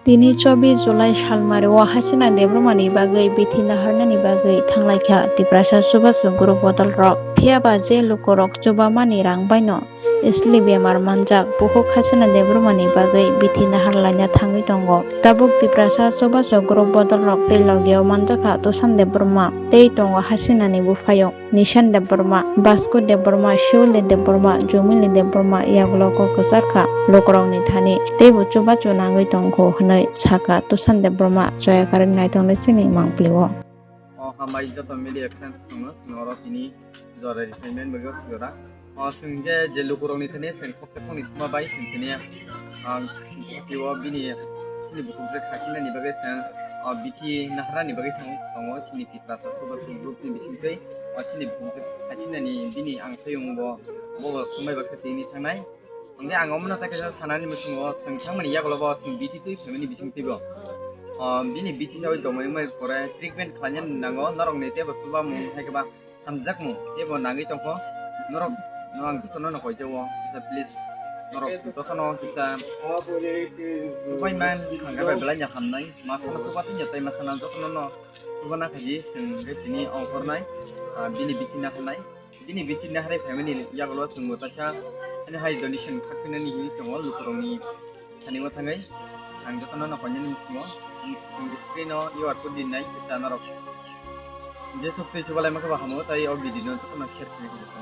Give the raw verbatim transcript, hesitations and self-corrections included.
Tini chobbish July salmari o Hasina Debbarma ni bagwi bithi naharnani bagwi thanglaikha Tiprasa Chubachu group bodol rok. Phiyaba je lukurok chubamani rang baino sli bemar manjak bukhuk Hasina Debbarma ni bagwi bithi nahar laina thangwi tongo. Tabuk Tiprasa Chubachu group bodol rok tei logio manjakha Tushan Debbarma tei tongo Hasina ni buphayung. Nishan Debbarma, Basku Debbarma, Shiuli Debbarma, Jumili Debbarma yagulo kok kwchar kha lukurokni thani, teibo chubachu nangwi tongkho hwnwi sakha Tushan Debbarma choyakarwi naitongni chini mangpili-o. O hambai joto media friends chwngno chwngno oro tini jora rwkhaimani bagwi o sujora. O chwng je, je lukurokni thani chwng khoksa khokni thuma bai chwng tini, ah, o bini, chini bukhukjwk khasinani bagwi chwng, o bithi naharnani bagwi thang tongo chini Tiprasa Chubachu group ni bisingtwi, o chini bukhukjwk khasinani bini ang twi wngbo, bobo swngbai baksa tini thangnai. Hwnkhe ang omono tei kaisa sanani muchungo chwng thangmani yagulo bo chwng bithi twi phaimani bisingtwi bo, o bini bithi sawi tongmani pore treatment khlainani nango norokni teibo chubamung hai khe ba hamjakmung teibo nangwi tongkho. Norok no ang jotono no koijago, kisa please norok jotono kisa upai man khangkhe bai belai no hamnai, masano chuba tini tei masano jotono no chuba nakhaidi chwng hwnkhe tini ongkhornai, ah, bini bithi naharnai, bini bithi naharwi phaimani yagulo chwngbo taisa ani hai donation khaknani hinwi tongo lukurokni thani o thangwi. Ang jotono no koinani muchungo, ang screen o U R code dinai kisa norok je chuk twi chubalai mankhe bo hamo, tai o video no jotono share khlai di.